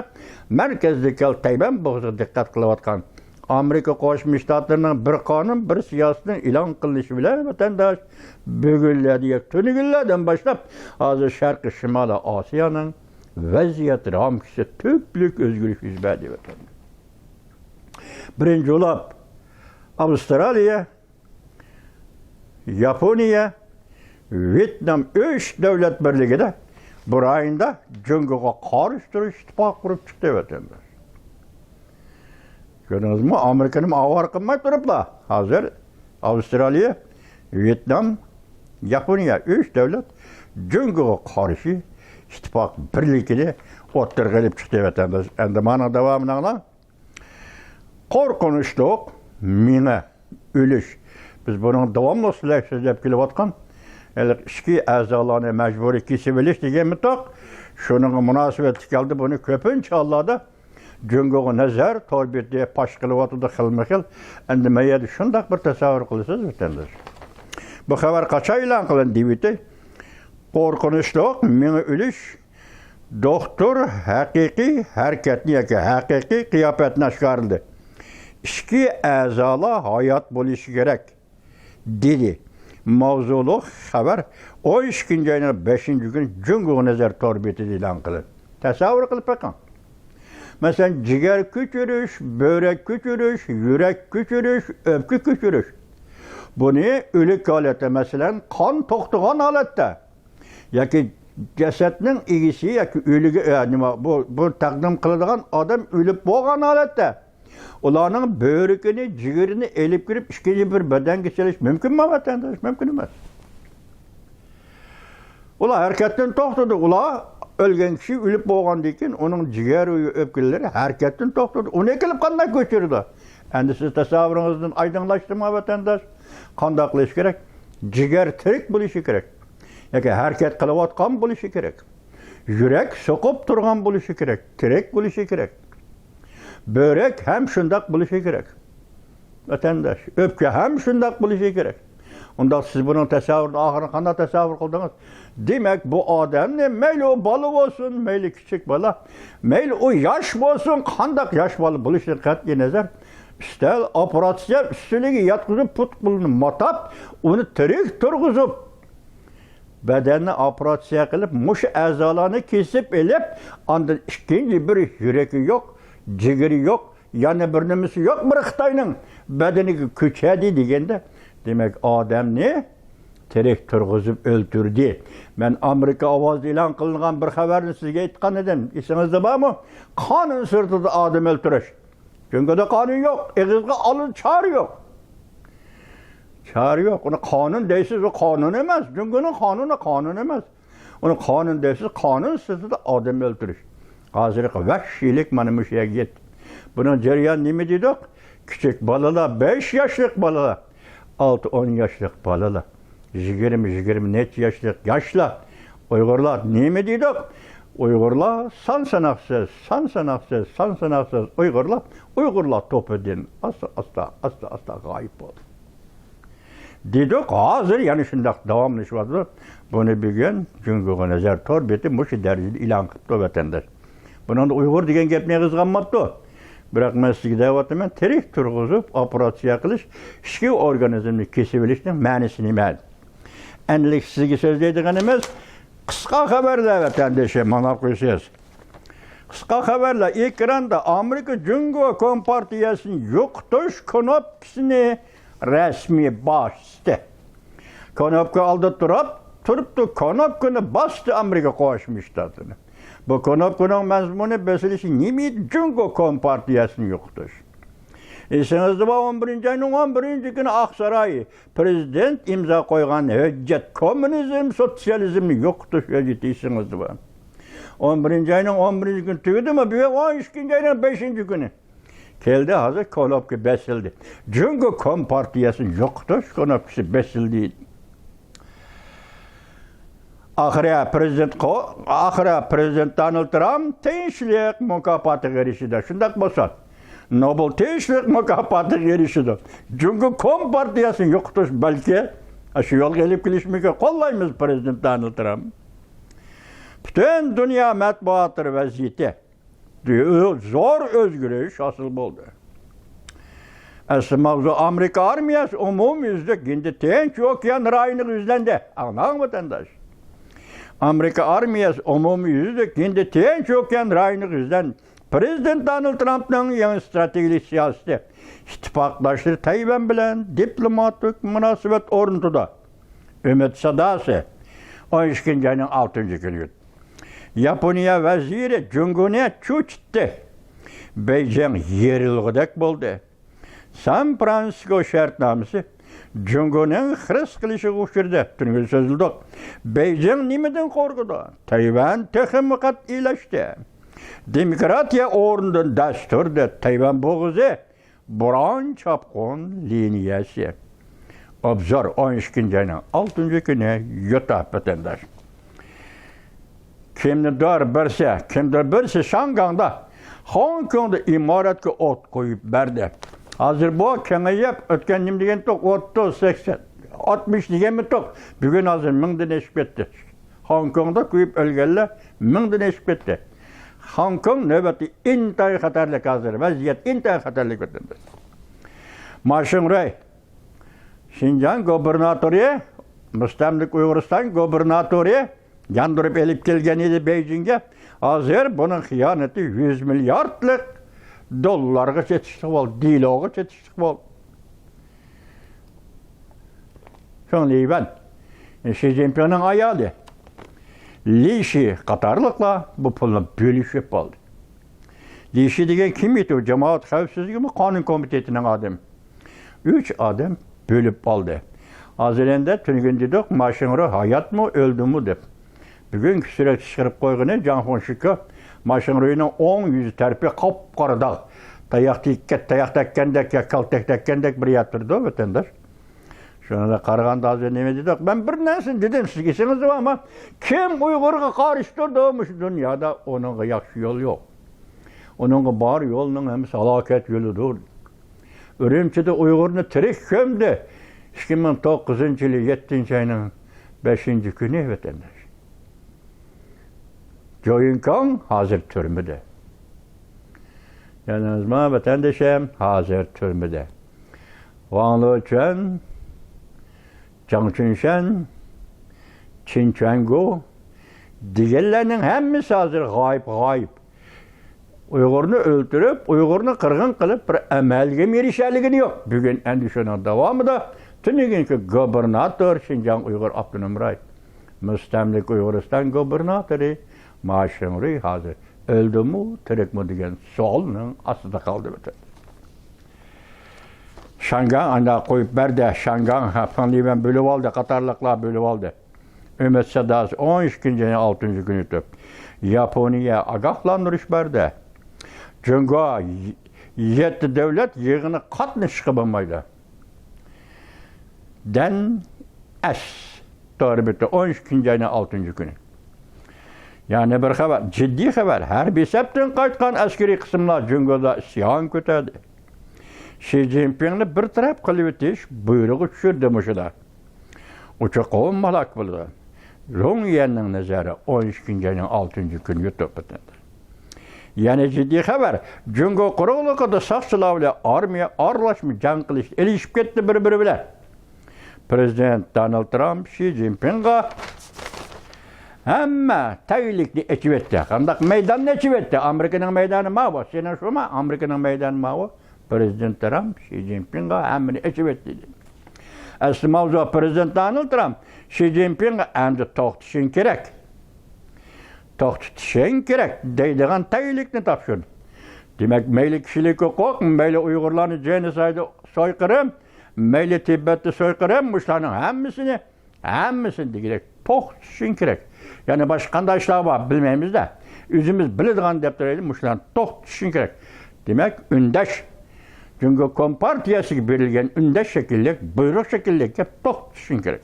مەركەزدىكى تەيۋەن بوغۇزىغا دىققەت قىلىۋاتقان ئامېرىكا قوشما شتاتلىرىنىڭ بىر قانۇن، بىر سىياسىتىنىڭ ئېلان قىلىنىشى بىلەن، ۋەتەنداش، بۈگۈنلەردىن، تۈنۈگۈنلەردىن باشلاپ ھازىر شەرقىي شىمالىي ئاسىيانىڭ ۋەزىيەت رامكىسى تۈپلۈك ئۆزگىرىش يۈز بەردى، ۋەتەنداش. بىرىنچى بولۇپ، ئاۋسترالىيە، ياپونىيە، ۋيېتنام ئۈچ دۆلەت بىرلىكىدە بۇ رايوندا جۇڭگوغا قارشى تۇرۇش ئىتتىپاقى قۇرۇپ چىقتى، ۋەتەنداش. كۆردىڭىزمۇ؟ ئامېرىكىنىمۇ ئاۋارە قىلماي تۇرۇپلا، ھازىر ئاۋسترالىيە، ۋيېتنام، ياپونىيە ئۈچ دۆلەت جۇڭگوغا قارشى ئىتتىپاق بىرلىكىنى ئوتتۇرىغا ئېلىپ چىقتى، ۋەتەنداش. ئەمدى مانا داۋامىنى ئاڭلاڭ. قورقۇنچلۇق، مېڭە ئۆلۈش. بىز بۇنىڭ داۋاملىق سۆزلەپ، سۆزلەپ كېلىۋاتقان ھېلىقى ئىچكى ئەزالارنى مەجبۇرىي كېسىۋېلىش دېگەنمىتۇق. شۇنىڭغا مۇناسىۋەتلىك ھالدا بۇنى كۆپىنچە ھاللاردا جۇڭگوغا نەزەر تور بېتى پاش قىلىۋاتىدۇ، خىلمۇ خىل. ئەمدى مەيەردە شۇنداق بىر تەسەۋۋۇر قىلىسىز، ۋەتەنداش. بۇ خەۋەر قاچان ئېلان قىلىندى دېيىۋېتەي. قورقۇنچلۇق، مېڭە ئۈلۈش، دوختۇر ھەقىقىي ھەرىكەتنى ياكى ھەقىقىي قىياپەتنى ئاشكارىلىدى. ئىچكى ئەزالار ھايات بولۇشى كېرەك، دېدى. ماۋزۇلۇق خەۋەر ئون ئىككىنچى ئاينىڭ بەشىنچى كۈنى جۇڭگوغا نەزەر تور بېتىدە ئېلان قىلىندى. تەسەۋۋۇر قىلىپ بېقىڭ. مەسىلەن، جىگەر كۆچۈرۈش، بۆرەك كۆچۈرۈش، يۈرەك كۆچۈرۈش، ئۆپكە كۆچۈرۈش. بۇنى ئۆلۈك ھالەتتە، مەسىلەن، قان توختىغان ھالەتتە ياكى جەسەتنىڭ ئىگىسى ياكى ئۆلۈگە، ئە، نېمە، بۇ، بۇ تەقدىم قىلىدىغان ئادەم ئۆلۈپ بولغان ھالەتتە ئۇلارنىڭ بۆرىكىنى، جىگىرىنى ئېلىپ كىرىپ، ئىككىنچى بىر بەدەنگە سېلىش مۇمكىنمۇ، ۋەتەنداش؟ مۇمكىن ئەمەس. ئۇلار ھەرىكەتتىن توختىدى. ئۇلار ئۆلگەن كىشى ئۆلۈپ بولغاندىن كېيىن، ئۇنىڭ جىگەر، ئۆپكىلىرى ھەرىكەتتىن توختىدى. ئۇنى ئېلىپ قانداق كۆچۈرىدۇ؟ ئەمدى سىز تەسەۋۋۇرىڭىزدىن ئايدىڭلاشتىمۇ، ۋەتەنداش؟ قانداق قىلىش كېرەك؟ جىگەر تىرىك بولۇشى كېرەك. ياكى ھەرىكەت قىلىۋاتقان بولۇشى كېرەك. يۈرەك سوقۇپ تۇرغان بولۇشى كېرەك. تىرىك بولۇشى كېرەك. بۆرەك ھەم شۇنداق بولۇشى كېرەك. ۋەتەنداش، ئۆپكە ھەم شۇنداق بولۇشى كېرەك. ئۇنداق سىز بۇنىڭ تەسەۋۋۇرىنى ئاخىرىنى قانداق تەسەۋۋۇر قىلدىڭىز؟ دېمەك، بۇ ئادەمنى مەيلى ئۇ بالا بولسۇن، مەيلى كىچىك بالا، مەيلى ئۇ ياش بولسۇن، قانداق ياش بالا بولۇشىدىن قەتئىي نەزەر، ئۈستەل، ئوپېراتسىيە ئۈستىلىگە ياتقۇزۇپ، پۇت-قولىنى ماتاپ، ئۇنى تىرىك تۇرغۇزۇپ، بەدەننى ئوپېراتسىيە قىلىپ، مۇشۇ ئەزالارنى كېسىپ ئېلىپ، ئاندىن ئىككىنچى بىر يۈرىكى يوق، جىگىرى يوق، يەنە بىر نېمىسى يوق بىر خىتاينىڭ بەدىنىگە كۆچەدى دېگەندە، دېمەك، ئادەمنى تىرىك تۇرغۇزۇپ ئۆلتۈردى. مەن ئامېرىكا ئاۋازىدا ئېلان قىلىنغان بىر خەۋەرنى سىزگە ئېيتقان ئىدىم. ئېسىڭىزدە بارمۇ؟ قانۇن سىرتىدا ئادەم ئۆلتۈرۈش. جۇڭگودا قانۇن يوق. ئېغىزغا ئالىدۇ، چارە يوق. چارە يوق. ئۇنى قانۇن دەيسىز، ئۇ قانۇن ئەمەس. جۇڭگونىڭ قانۇنى قانۇن ئەمەس. ئۇنى قانۇن دەيسىز، قانۇن سىرتىدا ئادەم ئۆلتۈرۈش. ھازىرقى ۋەھشىيلىك مانا مۇشۇ يەرگە يەتتى. بۇنىڭ جەريانى نېمە دېدۇق؟ كىچىك بالىلار، بەش ياشلىق بالىلار، ئالتە، ئون ياشلىق بالىلار، يىگىرمە، يىگىرمە نەچچە ياشلىق ياشلار، ئۇيغۇرلار نېمە دېدۇق؟ ئۇيغۇرلار سان ساناقسىز، سان ساناقسىز، سان ساناقسىز ئۇيغۇرلار، ئۇيغۇرلار توپىدىن ئاستا، ئاستا، ئاستا، ئاستا غايىب بولدى. دېدۇق، ھازىر يەنە شۇنداق داۋاملىشىۋاتىدۇ. بۇنى بۈگۈن جۇڭگوغا نەزەر تور بېتى مۇشۇ دەرىجىدە ئېلان قىپتۇ، ۋەتەنداش. بۇنىڭدا ئۇيغۇر دېگەن گەپنى ئېغىزغا ئالماپتۇ. بىراق مەن سىزگە دەۋاتىمەن، تىرىك تۇرغۇزۇپ، ئوپېراتسىيە قىلىش، ئىچكى ئورگانىزمنى كېسىۋېلىشنىڭ مەنىسى نېمە؟ ئەمدىلىك سىزگە سۆزلەيدىغىنىمىز قىسقا خەۋەرلەر، ۋەتەندىشىم، ئاڭلاپ قويىسىز. قىسقا خەۋەرلەر ئېكراندا. ئامېرىكا جۇڭگو كومپارتىيەسىنى يوقىتىش كۇنۇپكىسىنى رەسمىي باستى. كۇنۇپكا ئالدىدا تۇرۇپ، تۇرۇپتۇ، كۇنۇپكىنى باستى ئامېرىكا قوشما شتاتلىرى. بۇ كۇنۇپكىنىڭ مەزمۇنى، بېسىلىشى نېمە ئىدى؟ جۇڭگو كومپارتىيەسىنى يوقىتىش. ئېسىڭىزدە بار، ئون بىرىنچى ئاينىڭ ئون بىرىنچى كۈنى ئاقساراي، پرېزىدېنت ئىمزا قويغان ھۆججەت، كوممۇنىزم، سوتسىيالىزمنى يوقىتىش ھۆججىتى، ئېسىڭىزدە بار. ئون بىرىنچى ئاينىڭ ئون بىرىنچى كۈنى تۈگىدىمۇ؟ بۈگۈن ئون ئىككىنچى ئاينىڭ بەشىنچى كۈنى. كەلدى، ھازىر كۇنۇپكا بېسىلدى. جۇڭگو كومپارتىيەسىنى يوقىتىش كۇنۇپكىسى بېسىلدى. ئاخىرى پرېزىدېنت قو-، ئاخىرى پرېزىدېنت دونالد ترامپ تىنچلىق مۇكاپاتىغا ئېرىشىدۇ. شۇنداق بولسا، نوبېل تىنچلىق مۇكاپاتىغا ئېرىشىدۇ. جۇڭگو كومپارتىيەسىنى يوقىتىش بەلكى شۇ يولغا ئېلىپ كېلىشى مۇمكىن. قوللايمىز پرېزىدېنت دونالد ترامپ. پۈتۈن دۇنيا مەتبۇئاتلىرى ۋەزىيىتى زور ئۆزگىرىش ھاسىل بولدى. ئەسلى ماۋزۇ ئامېرىكا ئارمىيەسى ئومۇميۈزلۈك ھىندى تىنچ ئوكيان رايونىغا يۈزلەندى. ئاڭلاڭ، ۋەتەنداش. ئامېرىكا ئارمىيەسى ئومۇميۈزلۈك ھىندى تىنچ ئوكيان رايونىغا يۈزلەندى. پرېزىدېنت دونالد ترامپنىڭ يېڭى ئىستراتېگىيەلىك سىياسىتى ئىتتىپاقداشلىرى تەيۋەن بىلەن دىپلوماتىك مۇناسىۋەت ئورنىتىدۇ. ئۈمىد ساداسى، ئون ئىككىنچى ئاينىڭ ئالتىنچى كۈنى. ياپونىيە ۋەزىرى جۇڭگونى چۆچۈتتى. بېيجىڭ يېرىلغۇدەك بولدى. سان فرانسىسكو شەرتنامىسى جۇڭگونىڭ خىرىس قىلىشىغا ئۇچرىدى. تۈنۈگۈن سۆزلىدۇق. بېيجىڭ نېمىدىن قورقىدۇ؟ تەيۋەن تېخىمۇ قەتئىيلەشتى. دېموكراتىيە ئورنىدىن دەس تۇردى. تەيۋەن بوغۇزى بوران چاپقۇن لىنىيەسى. ئوبزور، ئون ئىككىنچى ئاينىڭ ئالتىنچى كۈنى يۇتۇپ ۋەتەنداش. كىمدۇر بىرسى، كىمدۇر بىرسى شاڭگاڭدا، خوڭكوڭدا ئىمارەتكە ئوت قويۇپ بەردى. ھازىر بۇ كېڭىيىپ، ئۆتكەن نېمە دېگەنتۇق، ئوتتۇز، سەكسەن، ئاتمىش دېگەنمىتۇق. بۈگۈن ھازىر مىڭدىن ئېشىپ كەتتى. خوڭكوڭدا كۆيۈپ ئۆلگەنلەر مىڭدىن ئېشىپ كەتتى. خوڭكوڭ نۆۋەتتە ئىنتايىن خەتەرلىك ھازىر. ۋەزىيەت ئىنتايىن خەتەرلىك ۋەتەنداش. ما شىڭرۇي، شىنجاڭ گۇبېرناتورى، مۇستەملىكە ئۇيغۇرىستان گۇبېرناتورى ياندۇرۇپ ئېلىپ كەلگەن ئىدى بېيجىڭگە. ھازىر بۇنىڭ خىيانىتى يۈز مىلياردلىق دوللارغا چېتىشلىق بولدى، دېلوغا چېتىشلىق بولدى. فېڭ لىۋەن، شى جىنپىڭنىڭ ئايالى لى شى قاتارلىقلار بۇ پۇلنى بۆلۈشۈپ ئالدى. لى شى دېگەن كىم ئىدى؟ ئۇ جامائەت خەۋپسىزلىكىمۇ قانۇن كومىتېتىنىڭ ئادىمى. ئۈچ ئادەم بۆلۈپ ئالدى. ھازىر ئەمدى تۈنۈگۈن دېدۇق، ما شىڭرۇي ھاياتمۇ، ئۆلدىمۇ دەپ. بۈگۈنكى سۈرەتكە چىقىرىپ قويغىنى جاڭ فېڭشىكې، ما شىڭرۇينىڭ ئوڭ يۈزى تەرىپى قاپقارا داغ. تاياق تەگكەن، تاياق تەگكەندەك يا كالتەك تەگكەندەك بىر يەر تۇرىدۇ ۋەتەنداش. شۇنىڭغا قارىغاندا ھازىر نېمە دېدۇق؟ مەن بىر نەرسىنى دېدىم سىزگە، ئېسىڭىزدە بارمۇ؟ كىم ئۇيغۇرغا قارشى تۇرىدۇ مۇشۇ دۇنيادا، ئۇنىڭغا ياخشى يول يوق. ئۇنىڭغا بار يولنىڭ ھەممىسى ھالاكەت يولىدۇر. ئۈرۈمچىدە ئۇيغۇرنى تىرىك كۆمدى. ئىككى مىڭ توققۇزىنچى يىلى يەتتىنچى ئاينىڭ بەشىنچى كۈنى ۋەتەنداش. جويۈنكاڭ ھازىر تۈرمىدە. يەنىڭىزما ۋەتەندىشىم ھازىر تۈرمىدە. ۋاڭ لېچۈەن، جاڭ چۈنشەن، چىن چۈەنگو دېگەنلەرنىڭ ھەممىسى ھازىر غايىب، غايىب. ئۇيغۇرنى ئۆلتۈرۈپ، ئۇيغۇرنى قىرغىن قىلىپ، بىر ئەمەلگىمۇ ئېرىشەلىگىنى يوق. بۈگۈن ئەنە شۇنىڭ داۋامىدا تۈنۈگۈنكى گۇبېرناتور، شىنجاڭ ئۇيغۇر ئاپتونوم رايون مۇستەملىكە ئۇيغۇرىستان گۇبېرناتورى ما شىڭرۇي ھازىر ئۆلدىمۇ، تىرىكمۇ دېگەن سوئالنىڭ ئاستىدا قالدى ۋەتەن. شاڭگاڭ ئانداق قويۇپ بەردى، شاڭگاڭ، ھە، فېڭ لىۋەن بۆلۈۋالدى، قاتارلىقلار بۆلۈۋالدى. ئۈمىد ساداسى ئون ئىككىنچى ئاينىڭ ئالتىنچى كۈنى ئۆتۈپ، ياپونىيە ئاگاھلاندۇرۇش بەردى. جۇڭگو يەتتە دۆلەت يىغىنىغا قاتنىشىشقا بولمايدۇ. دەن ئەس تور بېتى، ئون ئىككىنچى ئاينىڭ ئالتىنچى كۈنى. يەنە بىر خەۋەر، جىددىي خەۋەر. ھەربىي سەپتىن قايتقان ئەسكىرىي قىسىملار جۇڭگودا ئىسيان كۆتەردى. شى جىنپىڭنى بىر تەرەپ قىلىۋېتىش بۇيرۇقى چۈشۈردى مۇشۇدا. ئۇ چوقۇم ھالاك بولىدۇ. لۇڭ يۈەننىڭ نەزىرى ئون ئىككىنچى ئاينىڭ ئالتىنچى كۈنى يۇتۇپ ئۆتەلدى. يەنە جىددىي خەۋەر. جۇڭگو قۇرۇقلۇقىدا ساقچىلار بىلەن ئارمىيە ئارىلاشما جەڭ قىلىشتا ئېلىشىپ كەتتى بىر-بىرى بىلەن. پىرېزىدېنت دونالد ترامپ شى جىنپىڭغا ھەممە تەگلىكنى ئېچىۋەتتى. قانداق مەيداننى ئېچىۋەتتى؟ ئامېرىكىنىڭ مەيدانى ماۋۇ. سېنىڭ شۇما؟ ئامېرىكىنىڭ مەيدانى ماۋۇ. پىرېزىدېنت ترامپ شى جىنپىڭغا ھەممىنى ئېچىۋەتتى دېدى. ئەسلى ماۋزۇ پىرېزىدېنت دونالد ترامپ شى جىنپىڭغا ئەمدى توختىشىڭ كېرەك. توختىتىشىڭ كېرەك دەيدىغان تەگلىكنى تاپشۇردى. دېمەك، مەيلى كىشىلىك ھوقۇق، مەيلى ئۇيغۇرلارنى جېنوسايد، سويقىرىم، مەيلى تىبەتتە سويقىرىم، مۇشۇلارنىڭ ھەممىسىنى، ھەممىسىنى دېگۈدەك توختىتىشىڭ كېرەك. يەنە باشقا قانداق ئىشلار بار بىلمەيمىز-دە. ئۆزىمىز بىلىدىغان دەپ تۇرايلى، مۇشۇلارنى توختىتىشىڭ كېرەك. دېمەك، ئۈندەش. جۇڭگو كومپارتىيەسىگە بېرىلگەن ئۈندەش شەكىللىك، بۇيرۇق شەكىللىك گەپ، توختىتىشىڭ كېرەك.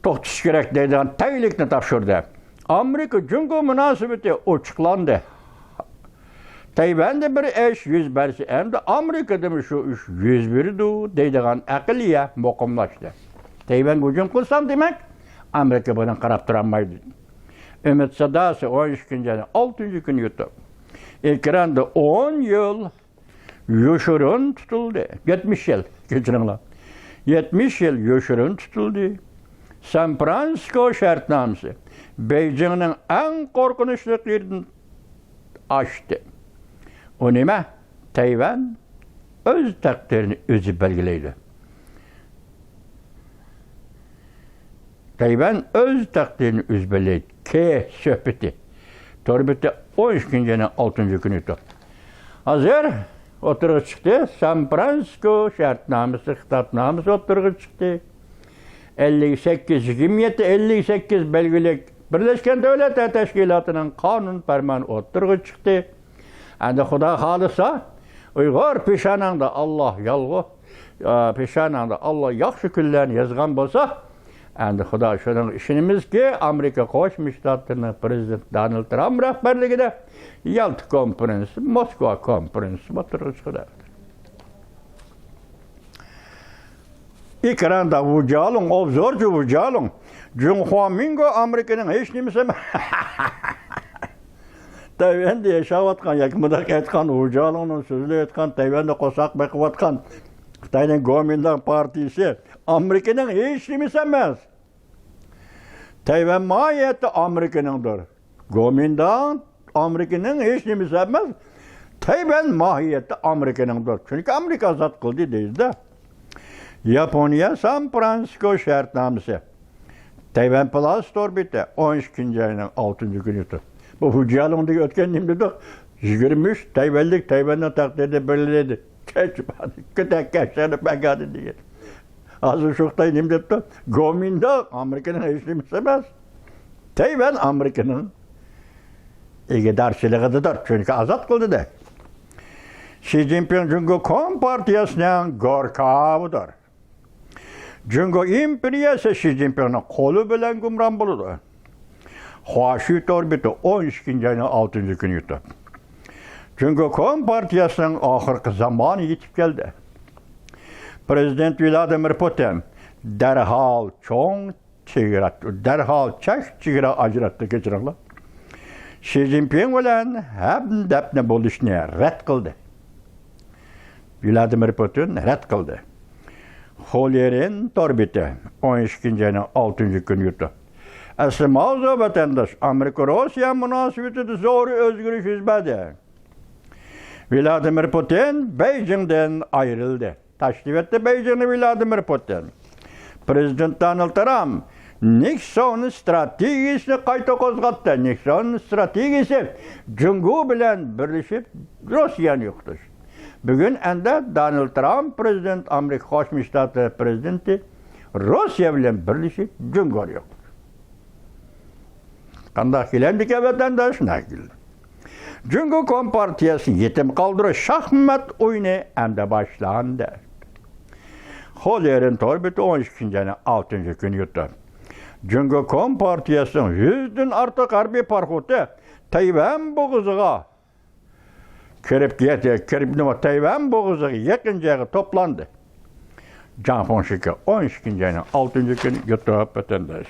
توختىتىش كېرەك دەيدىغان تەگلىكنى تاپشۇردى. ئامېرىكا جۇڭگو مۇناسىۋىتى ئوچۇقلاندى. تەيۋەندە بىر ئىش يۈز بەرسە، ئەمدى ئامېرىكىدىمۇ شۇ ئىش يۈز بېرىدۇ دەيدىغان ئەقلىيە مۇقىملاشتى. تەيۋەنگە ھۇجۇم قىلسام، دېمەك، ئامېرىكا بۇنىڭغا قاراپ تۇرالمايدۇ. ئۈمىد ساداسى ئون ئىككىنچى ئاينىڭ ئالتىنچى كۈنى يۇتۇپ. ئېكراندا ئون يىل يوشۇرۇن تۇتۇلدى. يەتمىش يىل، كەچۈرۈڭلار. يەتمىش يىل يوشۇرۇن تۇتۇلدى. سان فرانسىسكو شەرتنامىسى بېيجىڭنىڭ ئەڭ قورقۇنچلۇق يېرىدىن ئاشتى. ئۇ نېمە؟ تەيۋەن ئۆز تەقدىرىنى ئۆزى بەلگىلەيدۇ. تەيۋەن ئۆز تەقدىرىنى ئۆزى بەلگىلەيدۇ. كې سۆھبىتى. تور بېتى ئون ئىككىنچى ئاينىڭ ئالتىنچى كۈنى ئىدى. ھازىر ئوتتۇرىغا چىقتى. سان فرانسىسكو شەرتنامىسى، خىتابنامىسى ئوتتۇرىغا چىقتى. ئەللىك سەككىز، يىگىرمە يەتتە ئەللىك سەككىز بەلگىلىك بىرلەشكەن دۆلەتلەر تەشكىلاتىنىڭ قانۇن پەرمانى ئوتتۇرىغا چىقتى. ئەمدى خۇدا خالىسا، ئۇيغۇر پېشانەڭدە ئاللا يالغۇز، ئا، پېشانەڭدە ئاللا ياخشى كۈنلەرنى يازغان بولسا، ئەمدى خۇدا شۇنىڭغا ئىشىنىمىزكى، ئامېرىكا قوشما شتاتلىرىنىڭ پرېزىدېنتى دونالد ترامپ رەھبەرلىكىدە يالتا كونفېرېنسى، موسكۋا كونفېرېنسى ئوتتۇرىغا چىقىدۇ. ئېكراندا ۋۇجيالىڭ، ئوبزورچى ۋۇجيالىڭ، جۇڭخۇا مىنگو ئامېرىكىنىڭ ھېچ نېمىسى ئەمەس. تەيۋەندە ياشاۋاتقان ياكى مۇنداق ئېيتقان ۋۇجيالىڭنىڭ سۆزلەۋاتقان، تەيۋەندە قورساق بېقىۋاتقان خىتاينىڭ گومىنداڭ پارتىيىسى ئامېرىكىنىڭ ھېچ نېمىسى ئەمەس. تەيۋەن ماھىيەتتە ئامېرىكىنىڭدۇر. گومىنداڭ ئامېرىكىنىڭ ھېچ نېمىسى ئەمەس. تەيۋەن ماھىيەتتە ئامېرىكىنىڭدۇر. چۈنكى ئامېرىكا ئازاد قىلدى دەيدۇ-دە. ياپونىيە سان فرانسىسكو شەرتنامىسى. تەيۋەن پلاسا تور بېتى ئون ئىككىنچى ئاينىڭ ئالتىنچى كۈنى تۇر. بۇ ۋۇجيالىڭدىكى ئۆتكەن نېمە دېدۇق؟ يىگىرمە ئۈچ تەيۋەنلىك تەيۋەننىڭ تەقدىرىنى بەلگىلەيدۇ. كەچ، كۆتەك كەچلەرنى بەگادى دېگەن. ھازىر شۇ خىتاي نېمە دەپتۇ؟ گومىنداڭ ئامېرىكىنىڭ ھېچ نېمىسى ئەمەس. تەيۋەن ئامېرىكىنىڭ ئىگىدارچىلىقىدىدۇر، چۈنكى ئازاد قىلدى-دە. شى جىنپىڭ جۇڭگو كومپارتىيەسىنىڭ گوركاۋىدۇر. جۇڭگو ئىمپېرىيەسى شى جىنپىڭنىڭ قولى بىلەن گۇمران بولىدۇ. خۇاشۈ تور بېتى ئون ئىككىنچى ئاينىڭ ئالتىنچى كۈنى يۇتۇپ. جۇڭگو كومپارتىيەسىنىڭ ئاخىرقى زامانى يېتىپ كەلدى. پرېزىدېنت ۋلادىمىر پۇتىن دەرھال چوڭ چېگرا، دەرھال چەك چېگرا ئاجراتتى، كەچۈرۈڭلار. شى جىنپىڭ بىلەن ھەمدەپنە بولۇشنى رەت قىلدى. ۋلادىمىر پۇتىن رەت قىلدى. خوليېرىن تور بېتى ئون ئىككىنچى ئاينىڭ ئالتىنچى كۈنى يۇتۇپ. ئەسلى ماۋزۇ ۋەتەنداش، ئامېرىكا روسىيە مۇناسىۋىتىدە زور ئۆزگىرىش يۈز بەردى. ۋلادىمىر پۇتىن بېيجىڭدىن ئايرىلدى. تاشلىۋەتتى بېيجىڭنى ۋلادىمىر پۇتىن. پرېزىدېنت دونالد ترامپ نىكسون ئىستراتېگىيىسىنى قايتا قوزغاتتى. نىكسون ئىستراتېگىيىسى جۇڭگو بىلەن بىرلىشىپ روسىيەنى يوقىتىش. بۈگۈن ئەندى دونالد ترامپ پرېزىدېنت، ئامېرىكا قوشما شتاتلىرى پرېزىدېنتى روسىيە بىلەن بىرلىشىپ جۇڭگونى يوقىتىش. قانداق كېلەمدىكەن ۋەتەنداش؟ شۇنداق كېلىدۇ. جۇڭگو كومپارتىيەسىنى يېتىم قالدۇرۇش شاھمات ئويۇنى ئەمدى باشلاندى. خوليېرىن تور بېتى ئون ئىككىنچى ئاينىڭ ئالتىنچى كۈنى يۇتۇپ. جۇڭگو كومپارتىيەسىنىڭ يۈزدىن ئارتۇق ھەربىي پاراخوتى تەيۋەن بوغۇزىغا كىرىپ، كىرىپ نېمە، تەيۋەن بوغۇزىغا يېقىن جايغا توپلاندى. جاڭ فېڭشىكى ئون ئىككىنچى ئاينىڭ ئالتىنچى كۈنى يۇتۇپ ۋەتەنداش.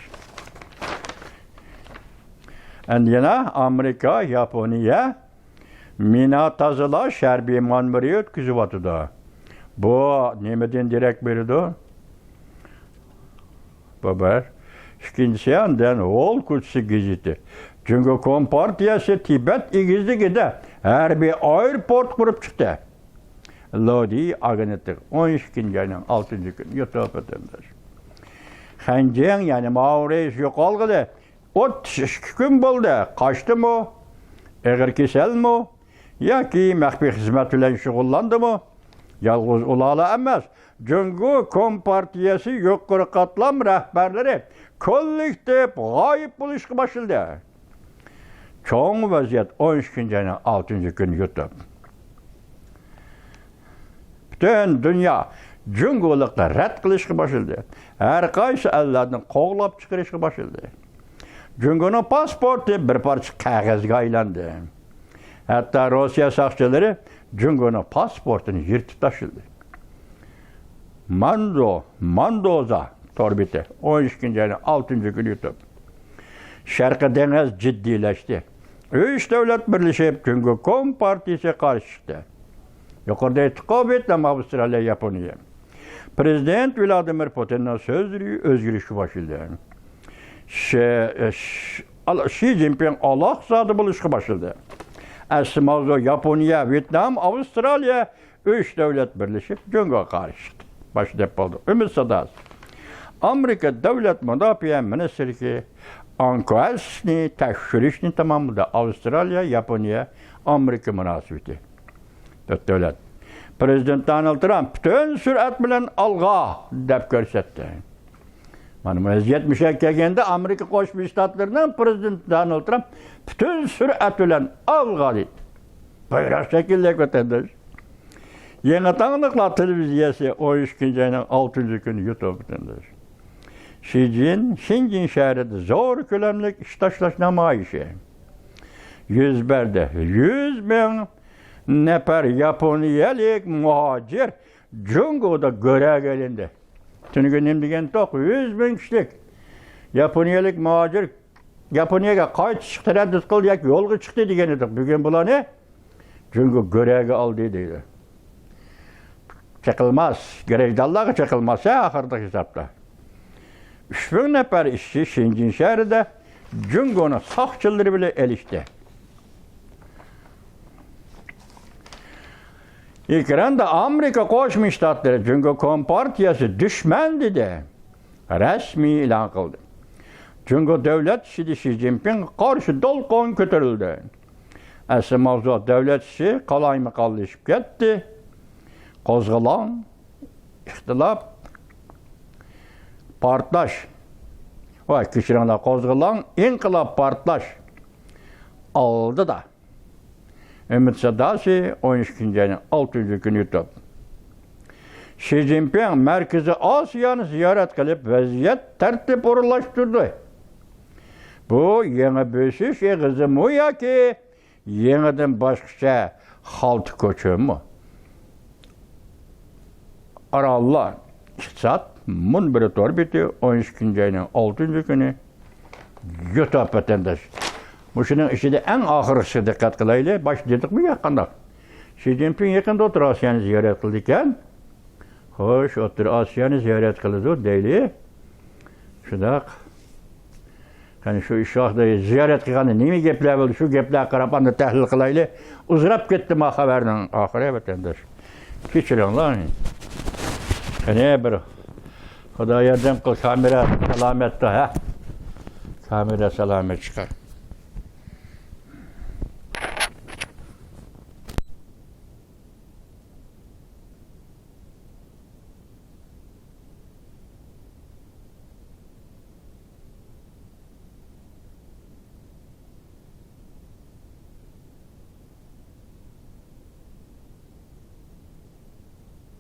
ئەمدى يەنە ئامېرىكا، ياپونىيە مىنا تازىلاش ھەربىي مانېۋىرى ئۆتكۈزۈۋاتىدۇ. بۇ نېمىدىن دېرەك بېرىدۇ؟ بۇ بىر. ئىككىنچىسى، ئاندىن ھول كوچىسى گېزىتى. جۇڭگو كومپارتىيەسى تىبەت ئېگىزلىكىدە ھەربىي ئايروپورت قۇرۇپ چىقتى. لودى ئاگېنتلىقى ئون ئىككىنچى ئاينىڭ ئالتىنچى كۈنى يۇتۇپ ۋەتەنداش. خەنجىڭ، يەنى ماۋۇ رەئىس يوقالغىلى ئوتتۇز ئىككى كۈن بولدى. قاچتىمۇ؟ ئېغىر كېسەلمۇ؟ ياكى مەخپىي خىزمەت بىلەن شۇغۇللاندىمۇ؟ يالغۇز ئۇلارلا ئەمەس، جۇڭگو كومپارتىيەسى يۇقىرى قاتلام رەھبەرلىرى كوللېكتىپ غايىب بولۇشقا باشلىدى. چوڭ ۋەزىيەت ئون ئىككىنچى ئاينىڭ ئالتىنچى كۈنى يۇتۇپ. پۈتۈن دۇنيا جۇڭگولۇقلار رەت قىلىشقا باشلىدى. ھەر قايسى ئەللەرنى قوغلاپ چىقىرىشقا باشلىدى. جۇڭگونىڭ پاسپورتى بىر پارچە قەغەزگە ئايلاندى. ھەتتا روسىيە ساقچىلىرى جۇڭگونىڭ پاسپورتىنى يىرتىپ تاشلىدى. ماندو، ماندوزا تور بېتى ئون ئىككىنچى ئاينىڭ ئالتىنچى كۈنى يۇتۇپ. شەرقىي دېڭىز جىددىيلەشتى. ئۈچ دۆلەت بىرلىشىپ جۇڭگو كومپارتىيىسىگە قارشى چىقتى. يۇقىرىدا ئېيتتۇققۇ، ۋيېتنام، ئاۋسترالىيە، ياپونىيە. پرېزىدېنت ۋلادىمىر پۇتىننىڭ سۆزلىرى ئۆزگىرىشكە باشلىدى. شى، شى، شى جىنپىڭ ئالاقزادە بولۇشقا باشلىدى. ئەسلى ماۋزۇ ياپونىيە، ۋيېتنام، ئاۋسترالىيە، ئۈچ دۆلەت بىرلىشىپ جۇڭگوغا قارشى چىقتى. باشتا دەپ بولدۇق. ئۈمىد ساداسى. ئامېرىكا دۆلەت مۇداپىئە مىنىستىرلىكى ئانكۋەسنى تەكشۈرۈشنى تاماملىدى. ئاۋسترالىيە، ياپونىيە، ئامېرىكا مۇناسىۋىتى. تۆت دۆلەت. پرېزىدېنت دونالد ترامپ پۈتۈن سۈرئەت بىلەن ئالغا دەپ كۆرسەتتى. مانا، ۋەزىيەت مۇشۇ يەرگە كەلگەندە، ئامېرىكا قوشما شتاتلىرىنىڭ پرېزىدېنتى دونالد ترامپ پۈتۈن سۈرئەت بىلەن ئالغا دەيدۇ. بايراق شەكىللىك ۋەتەنداش. يېڭى تاڭلىقلار تېلېۋىزىيەسى ئون ئىككىنچى ئاينىڭ ئالتىنچى كۈنى يۇتۇپ ئۆتۈندى. شى جىن شېنجېن شەھىرىدە زور كۆلەملىك ئىش تاشلاش نامايىشى. يۈز بەردى. يۈز مىڭ نەپەر ياپونىيەلىك مۇھاجىر جۇڭگودا گۆرەگە ئېلىندى. تۈنۈگۈن نېمە دېگەنتۇق؟ يۈز مىڭ كىشىلىك ياپونىيەلىك مۇھاجىر ياپونىيەگە قايتىشقا تەرەددۇت قىلدى ياكى يولغا چىقتى دېگەن ئىدۇق. بۈگۈن بۇلارنى جۇڭگو گۆرەگە ئالدى دەيدۇ. چېقىلماس، گرەجدانلارغا چېقىلماس ھە، ئاخىرقى ھېسابتا. ئۈچ مىڭ نەپەر ئىشچى شېنجېن شەھىرىدە جۇڭگونىڭ ساقچىلىرى بىلەن ئېلىشتى. ئېكراندا ئامېرىكا قوشما شتاتلىرى جۇڭگو كومپارتىيەسى دۈشمەن دېدى. رەسمىي ئېلان قىلدى. جۇڭگو دۆلەت ئىچىدە شى جىنپىڭغا قارشى دولقۇن كۆتۈرۈلدى. ئەسلى ماۋزۇ دۆلەت ئىچى قالايمىقانلىشىپ كەتتى. قوزغىلاڭ، ئىختىلاپ، پارتلاش. ۋاي، كەچۈرۈڭلار، قوزغىلاڭ، ئىنقىلاب، پارتلاش. ئالدىدا. ئۈمىد ساداسى، ئون ئىككىنچى ئاينىڭ ئالتىنچى كۈنى يۇتۇپ. شى جىنپىڭ مەركىزىي ئاسىيانى زىيارەت قىلىپ، ۋەزىيەت تەرتىپ ئورۇنلاشتۇردى. بۇ يېڭى بۆسۈش ئېغىزىمۇ ياكى يېڭىدىن باشقىچە خالتا كۆچۈرمىمۇ؟ ئاراللار ئىقتىساد مۇنبىرى تور بېتى، ئون ئىككىنچى ئاينىڭ ئالتىنچى كۈنى يۇتۇپ ۋەتەنداش. مۇشۇنىڭ ئىچىدە ئەڭ ئاخىرقىسىغا دىققەت قىلايلى. باشتا دېدۇقمۇ يا قانداق؟ شى جىنپىڭ يېقىندا ئوتتۇرا ئاسىيانى زىيارەت قىلىدىكەن. خوش، ئوتتۇرا ئاسىيانى زىيارەت قىلىدۇ دەيلى. شۇنداق. قېنى شۇ ئىش ۋاقتىدا زىيارەت قىلغاندا نېمە گەپلەر بولدى؟ شۇ گەپلەرگە قاراپ ئاندىن تەھلىل قىلايلى. ئۇزىراپ كەتتى ما خەۋەرنىڭ ئاخىرى، ۋەتەنداش. كەچۈرۈڭلار. قېنى بىر خۇدا ياردەم قىل، كامېرا سالامەتتۇ، ھە؟ كامېرا سالامەت چىقار.